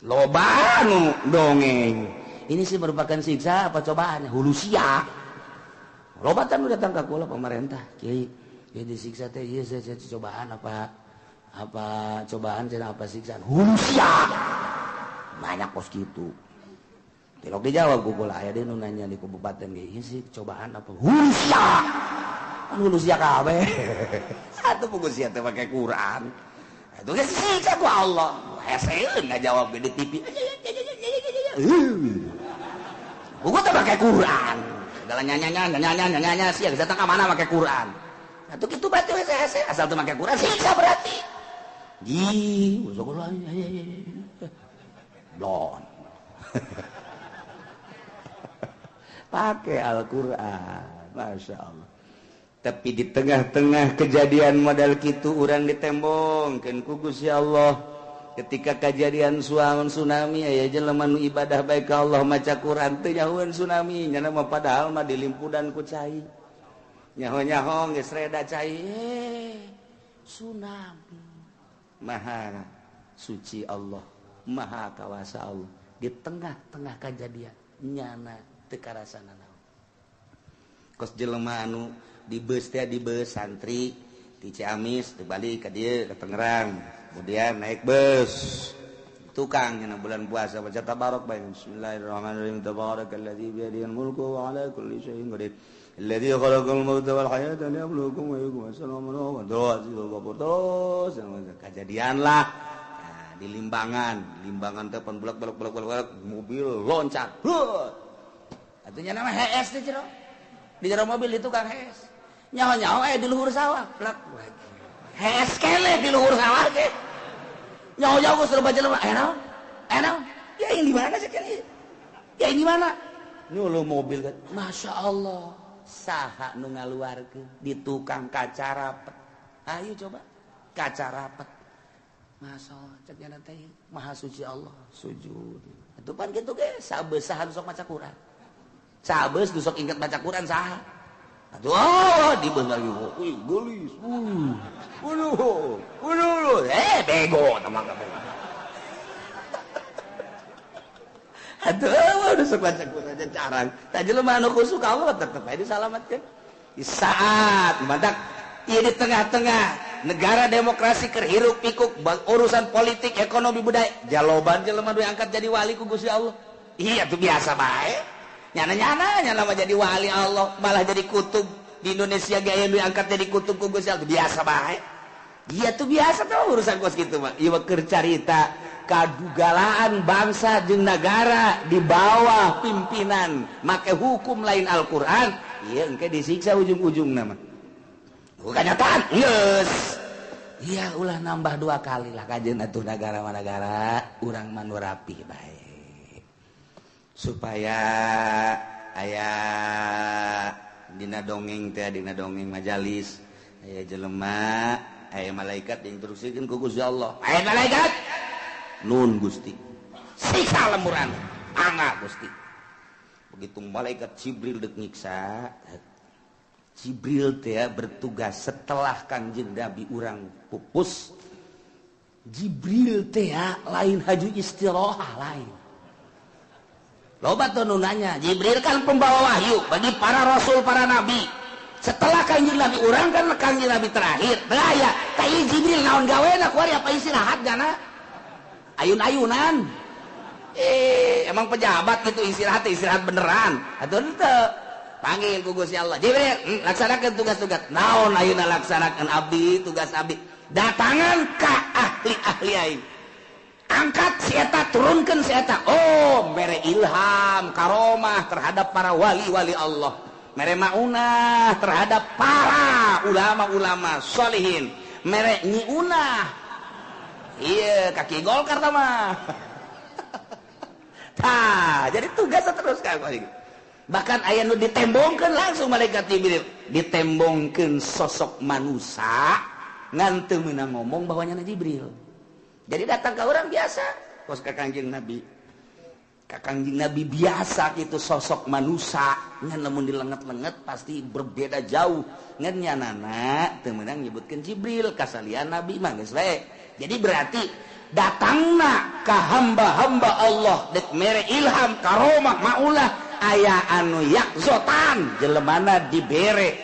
Loba anu dongeng. Ini sih merupakan siksa apa cobaan? Hulu sia. Loba tan datang ka kula pemerintah, kiai, ya disiksa teh ieu cobaan apa apa cobaan cenah apa siksaan? Hulu sia. Banyak pos gitu. Tilok dijawab ku kula aya deui nu nanya di kabupaten ge, ieu sih cobaan apa? Hulu sia. Kan hulu sia kabeh. Atuh pugu sia teh make Quran. Atuh geus disiksa ku Allah. Heseun ngajawab ge di TV. Pugu teh make Quran. Segala nyanya sia geus datang ka mana make Quran. Atuh kitu berarti we hese asal teu make Quran siksa berarti. Ji, sekolah blon. Pakai Al-Qur'an, Masya Allah. Tapi di tengah-tengah kejadian modal kitu urang ditembongkeun ku Gusti Allah. Ketika kejadian tsunami aya jelema nu ibadah bae ka Allah maca Quran teu nyahoeun tsunami nya mah padahal mah dilimpudan ku cai. Nyaho-nyaho geus reda cai. Tsunami. Maha suci Allah, maha kawasa Allah. Di tengah-tengah kejadian nyana teu karasana naon. Kos jelema anu di bus teh di bus santri di Ciamis dibalik ka dieu ka Tangerang, kemudian naik bus tukang nya bulan puasa baca tabarok bae bismillahirrahmanirrahim tabarakalladzi biyadihil mulku wa ala kulli syai'in qadir alladzi khalaqal mauta wal hayata liyabluwakum ayyukum ahsanu amala wa terus kejadian lah nah, di Limbangan, Limbangan teh pan bulak bulak bulak bulak mobil loncat. Atuh nya nama HS teh jero. Di jero mobil di tukang HS. Nyaho-nyaho di luhur sawah, plak. HS kele di luhur sawah ge. Nyaho-nyaho geus loba jelema, naon? Naon? Ya yang di mana sih kene? Ya yang di mana? Nyuluh mobil kan. Masya Allah. Saha nu ngaluarkeun di tukang kaca rapet. Ayo coba kaca rapet. Masya Allah, cek nyana teh maha suci Allah, sujud. Itu pan kitu ge sabesahan sok maca Quran. Sabes nu sok inget baca Quran saha? Aduh, oh, di beus lagi. Wih, geulis. Waduh, waduh, Oh, bego teman kabeh. Aduh, udah suka aja carang. Tak jelema anu khusuk Allah tetep aja disalamatkeun. Di saat mantak ieu di tengah-tengah negara demokrasi keur hiruk pikuk urusan politik, ekonomi, budaya, jaloban jelema nu diangkat jadi wali ku Gusti Allah. Iya tuh biasa bae. Nyana-nyana nyana mah jadi wali Allah, malah jadi kutub di Indonesia ge aya nu diangkat jadi kutub ku Gusti Allah, biasa bae. Iya tuh biasa tuh urusan kos gitu mah. Ieu mah keur carita kadugalaan bangsa jeung nagara di bawah pimpinan make hukum lain Al-Qur'an, ieu engke disiksa ujung-ujungna mah. Bukan nyataan, geus. Iya ulah nambah dua kali lah kajeun atuh nagara mah nagara urang mah nu rapi bae. Supaya aya dina dongeng teh dina dongeng majalis aya jelema aya malaikat diinstruksikeun ku Gusti Allah. Aya malaikat nun Gusti. Siksa lemburan angga Gusti. Begitu malaikat Jibril deuk nyiksa, Jibril teh bertugas setelah Kangjeng Nabi urang pupus. Jibril teh lain haju istirohah lain. Loba tuh nu nanya, Jibril kan pembawa wahyu bagi para rasul, para nabi. Setelah Kangjeng Nabi urang kan Kangjeng Nabi terakhir. Belaya, kai Jibril naon gawena kuari apa istirahat jana? Ayun-ayunan. Emang pejabat gitu istirahat, istirahat beneran. Atuh henteu. Panggil ku Gusti Allah. Jibril, laksanakan tugas-tugas. Naon ayeuna laksanakan abdi, tugas abdi. Datangan ka ahli-ahli aing. Angkat si eta, turunkeun si eta. Oh, mere ilham, karomah terhadap para wali-wali Allah. Mere maunah terhadap para ulama-ulama sholihin. Mere nyiunah. Iya, kaki Golkar mah. Tah, jadi tugas terus kan. Bahkan aya nu ditembongkeun langsung malaikat Jibril, ditembongkeun sosok manusia ngan teu meunang ngomong bahwa nya Jibril. Jadi datang ke orang biasa, kos ka Kangjeng Nabi. Ka Kangjeng Nabi biasa gitu sosok manusia ngan lamun dilenget-lenget pasti berbeda jauh. Ngan nyanana teu meunang nyebutkeun Jibril kasalian Nabi mah geus bae. Jadi berarti datangna ka hamba-hamba Allah dek mere ilham karomah maulah aya anu yakzotan jelemana dibere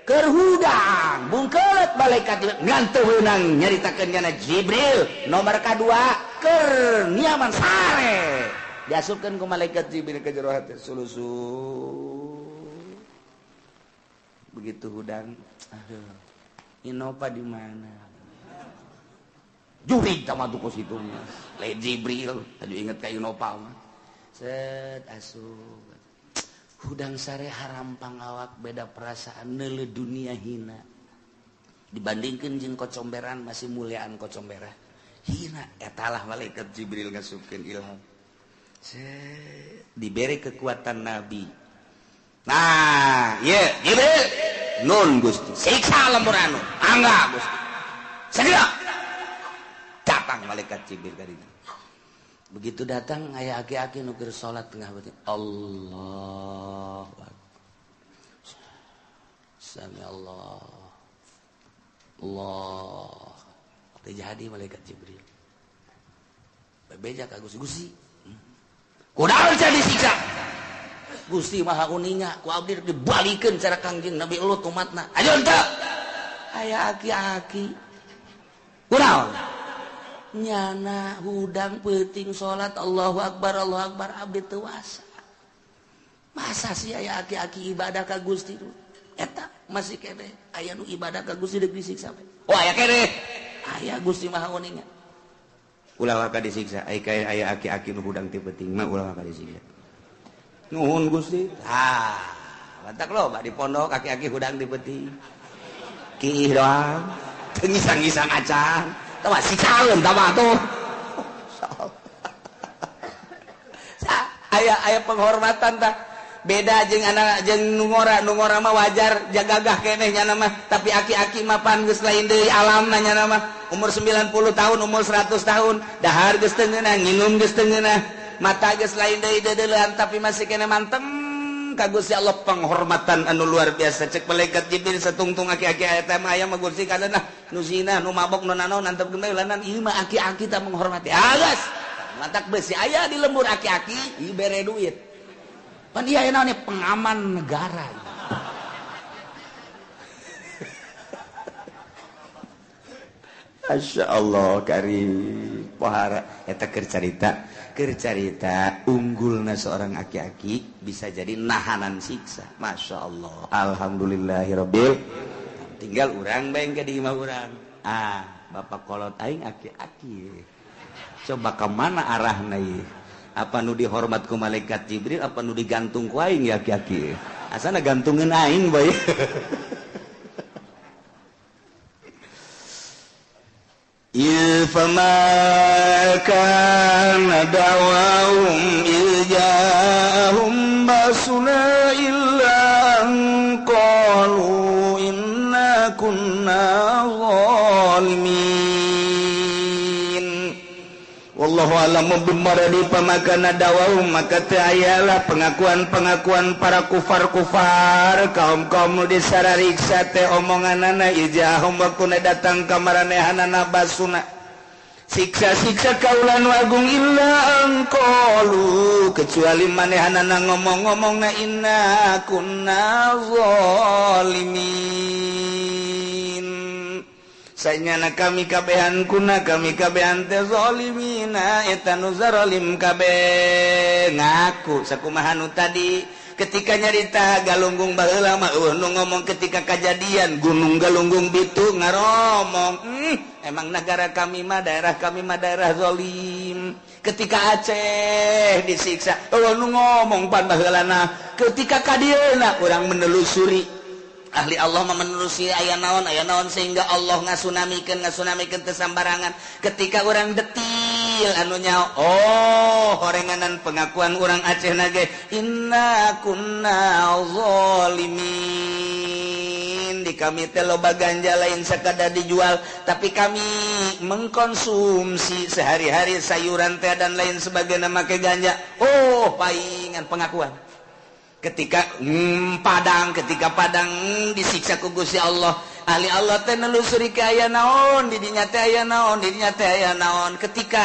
keur hudang bungkeut malaikat ngan teu meunang nyaritakeun kana Jibril nomor kadua keur niaman sare diasupkeun ku malaikat Jibril ke jero hati sulusu begitu hudang aduh Innova di mana jurig sama tuh kos itu lain Jibril aduh inget ka Innova mah set asup hudang sare harampang awak beda perasaan neuleuh dunia hina dibandingkeun jeung kocomberan masih muliaan kocomberan hina etalah malaikat Jibril ngasupkeun ilham set diberi kekuatan nabi. Nah ye Jibril nun Gusti siksa lembur anu angga Gusti segera datang malaikat Jibril tadi. Begitu datang aya aki-aki nu keur salat tengah beuting. Allahu akbar. Sami Allah. Allah. Teu jadi malaikat Jibril. Bebeja ka Gusti, Gusti. Kunaon sia disiksa? Gusti Maha Uninga, ku abdi dibalikeun cara Kangjeng Nabi Lut umatna. Ayo henteu. Aya aki-aki. Kunaon? Nyana hudang peuting salat Allahu akbar Allahu akbar abdi teu wasa. Masa sih aya aki-aki ibadah ka Gusti eta masih keneh aya nu ibadah ka Gusti deuk disiksa. Oh aya keneh. Aya Gusti Maha Uninga. Ulah waka disiksa ai aya aki-aki nu hudang teu peuting mah ulah waka disiksa. Nuhun Gusti. Ah, mantak loba di pondok aki-aki hudang teu peuting. Kiih doang. Teu ngisang-ngisang acan. Tawa si calon tawa tuh. Aya aya penghormatan tah. Beda jeung anak jeung nu ngora mah wajar jagagah keneh nya mah, tapi aki-aki mah pan geus lain deui alamna nya mah. Umur 90 tahun, umur 100 tahun, dahar geus teu ngeunah, nginum geus teu ngeunah, mata geus lain deui deudeulean tapi masih keneh manteng Ka Gusti Allah penghormatan anu luar biasa. Cek malaikat Jibril satungtung aki-aki eta mah aya mah Gusti kadana nu zina, nu mabok, nu nanaon antep geuna ieu mah aki-aki tah menghormati. Agas. Matak besi aya di lembur aki-aki ieu bere duit. Pan ieu aya naon pengaman negara. Masya Allah karim pohara eta keur carita unggulna seorang aki-aki bisa jadi nahanan siksa. Masya Allah, alhamdulillahirabbil. Tinggal urang bae ke di imah urang. Ah, bapak kolot aing aki-aki. Coba ke mana arahna ieu? Apa nu dihormat ku malaikat Jibril, apa nu digantung ku aing ya aki-aki? Asana gantungeun aing bae. فما كان دعواهم إذ جاءهم بأسنا إلا أن قالوا إنا كنا ظالمين. Wallahu a'lamu bimaradi pamakana dawahum, maka teu ayalah pengakuan-pengakuan para kufar-kufar kaum-kaum nu disarariksa teh omonganana ijahum waktuna datang ka maranehanana basuna siksa-siksa kaula nu agung illa angqalu kecuali manehanana ngomong-ngomongna inna kunna zalimin. Sanyana kami kabehan kuna kami kabehan teh zalimina eta nu zalim kabeh ngaku sakumaha nu tadi ketika nyarita galunggung baheula mah eueuh nu ngomong ketika kajadian gunung galunggung bitu ngaromong emang negara kami mah daerah kami mah daerah zalim. Ketika Aceh disiksa eueuh nu ngomong pan baheulana ketika kadieuna urang menelusuri ahli Allah menelusuri aya naon sehingga Allah ngasunamikeun teu sambarangan. Ketika urang detil anu nyaho oh horenganan pengakuan urang Aceh nage inna kunna zalimin. Di kami teh loba ganja lain sakadar dijual tapi kami mengkonsumsi sehari-hari sayuran teh dan lain sebagainya make ganja. Oh paingan pengakuan. Ketika Padang, ketika Padang disiksa ku Gusti Allah, ahli Allah teh nelusuri ka aya naon, di dinya teh aya naon, di dinya teh aya naon. Ketika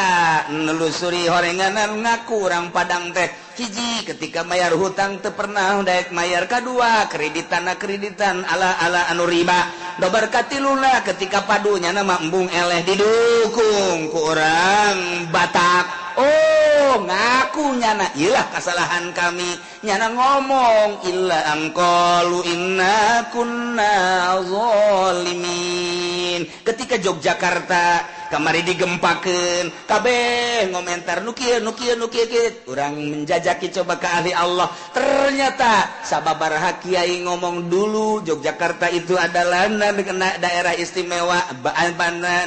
nelusuri horenganan ngaku urang Padang teh hiji ketika mayar hutang teu pernah daek mayar, kadua kreditan ala-ala anu riba. Dobar katiluna ketika padunya nama embung eleh didukung ku urang Batak. Oh ngaku nyana ilah kesalahan kami, nyana ngomong illa angqalu inna kunna zalimin. Ketika Yogyakarta kamari digempakeun kabeh ngomentar nu kieu nu kieu nu kieu urang menjajaki coba ke ahli Allah, ternyata sababaraha kiai ngomong dulu Yogyakarta itu adalah daerah istimewa,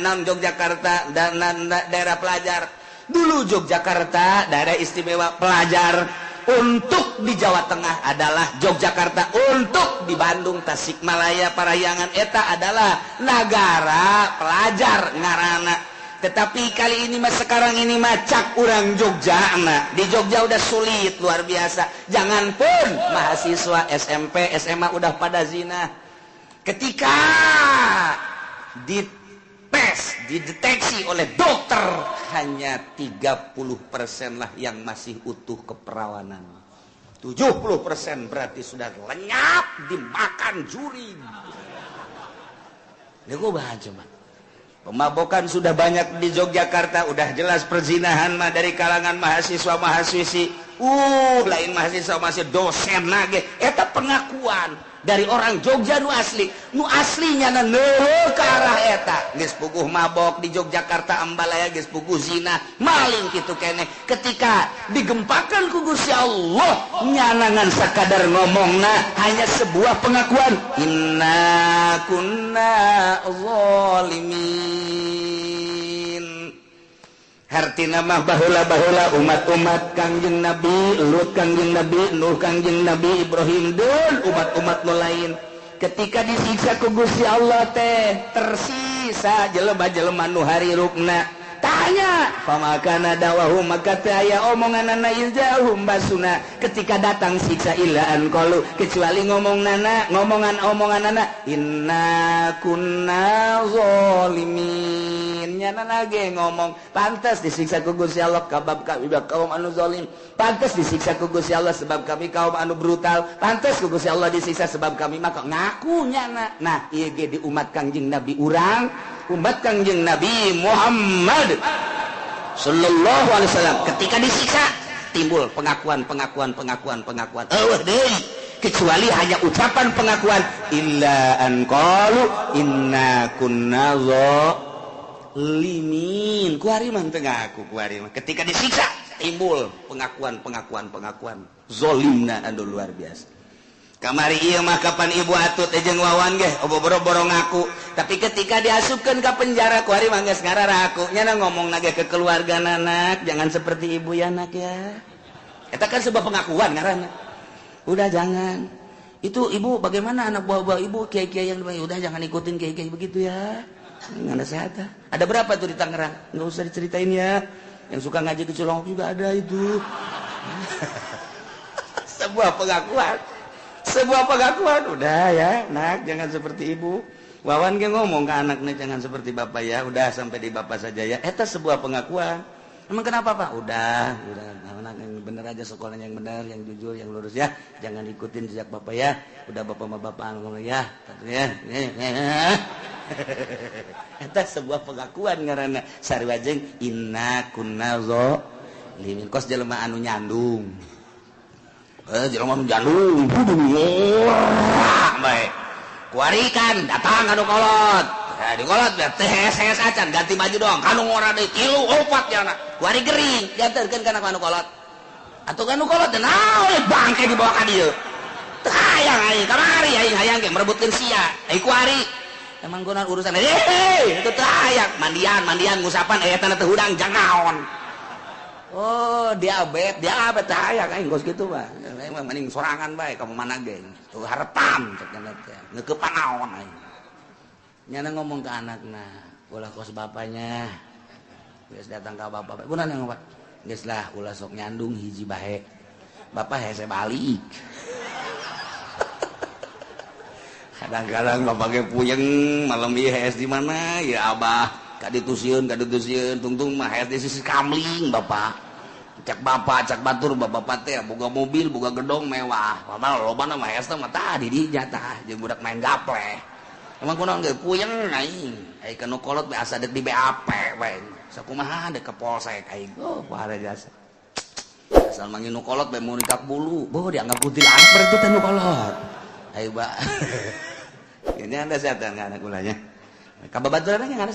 non Yogyakarta dan daerah pelajar. Dulu Yogyakarta daerah istimewa pelajar, untuk di Jawa Tengah adalah Yogyakarta, untuk di Bandung, Tasikmalaya, Parahyangan eta adalah negara pelajar ngarana. Tetapi kali ini mah sekarang ini mah cak urang Jogja nah. Di Jogja udah sulit luar biasa. Jangan pun mahasiswa SMP, SMA udah pada zina. Ketika dites, dideteksi oleh dokter hanya 30% lah yang masih utuh keperawanan. 70% berarti sudah lenyap dimakan juri. Ini gue bahas coba. Pemabokan sudah banyak di Yogyakarta, udah jelas perzinahan mah dari kalangan mahasiswa mahasiswi. Lain mahasiswa masih dosen lagi. Eta pengakuan dari orang Jogja nu asli, nu aslinya na neureul ka arah eta. Geus puguh mabok di Yogyakarta ambalaya, geus puguh zina, maling kitu keneh. Ketika digempakan ku Gusti Allah, nyanangan sakadar ngomongna hanya sebuah pengakuan, inna kunna zalimin. Hartina mah baheula-baheula umat-umat Kangjeng Nabi Lut, Kangjeng Nabi Nuh, Kangjeng Nabi Ibrahim, dan umat-umat nu lain. Ketika disiksa ku Gusti Allah teh tersisa jelema-jelema nu harirupna. Tah Ditanya famakana dawahum maka teu aya omonganana iljahum basuna ketika datang siksa illa an qalu kecuali ngomong nana ngomongan omonganana inna kunna zalimin nyana ge ngomong pantas disiksa ku Gusti Allah kabab kami kaum anu zalim, pantas disiksa ku Gusti Allah sebab kami kaum anu brutal, pantas ku Gusti Allah disiksa sebab kami maka ngaku nyana. Nah ieu ge di umat Kangjeng Nabi urang, umat Kangjeng Nabi Muhammad sallallahu alaihi wasallam ketika disiksa timbul pengakuan pengakuan pengakuan pengakuan eueuh deui kecuali hanya ucapan pengakuan illa an qalu inna kunna zalimin. Kuari mah teu ngaku kuari mah ketika disiksa timbul pengakuan pengakuan pengakuan zolimna anu luar biasa. Kamari ieu mah kapan ibu atut jeung Wawan ge boro-boro ngaku, tapi ketika diasupkeun ka penjara kuari mah geus ngararaku nyana ngomong ge ke keluarga anak jangan seperti ibu ya nak ya. Eta kan sebuah pengakuan ngaranna. Udah jangan. Itu ibu bagaimana anak buah-buah ibu kiai-kiai yang udah jangan ikutin kiai-kiai begitu ya. Nggak ada sehat. Ada berapa tuh di Tangerang? Nggak usah diceritain ya. Yang suka ngaji ke Cilongok juga ada itu. Sebuah pengakuan. Sebuah pengakuan. Udah ya, nak jangan seperti ibu. Wawan ge ngomong ke anaknya jangan seperti bapak ya. Udah sampai di bapak saja ya. Eta sebuah pengakuan. Emang kenapa pak? Udah, anak yang bener aja sekolahnya yang benar, yang jujur, yang lurus ya. Jangan ikutin jejak bapak ya. Udah bapak sama bapak ngomong ya. Ya. Eta sebuah pengakuan ngaranna sarua jeung inna kunna zalimin kos jelema anu nyandung. Jelema anu nyandung bae. Kuari kan datang anu kolot. Di kolot teh hes acan ganti baju doang. Kanu ngora deui 3 4 nya. Kuari gering diantarkeun kana anu kolot. Atuh anu kolot teh naon bangke dibawa ka dieu. Teu hayang aing kamari aing hayang ge merebutkeun sia. Ai kuari emang guna urusan itu teu hayang mandian ngusapan eta teu hudang jang naon. Oh, diabet teu hayang aing geus kitu mah. Emang mending sorangan bae ka mana ge. Tuh harepan cek teh. Ngeukepan naon aing. Nyana ngomong ke anakna, ulah kos bapaknya. Geus datang ka bapak. Kunaon yang Pak? Geus lah ulah sok nyandung hiji bae. Bapak hese balik. Kadang-kadang bapak ge puyeng malam ieu hees di mana ya abah ka ditu sieun tungtung mah hees di sisi kamling bapak. Cak bapak cak batur bapak teh boga mobil boga gedong mewah. Padahal lobana mah hees mah tah di dinya tah jeung budak main gaple. Emang kunaon ge puyeng aing. Ai kana kolot be asa deuk di BAP we. Sakumaha deuk ka polsek aing. Oh, pahara jasa. Asal manggil nu kolot be mun nikak bulu. Boh dianggap kuntilanak berarti teh nu kolot. Ayo, Pak. Ini anda sehat enggak anak ulahnya? Kababaturan enggak ada.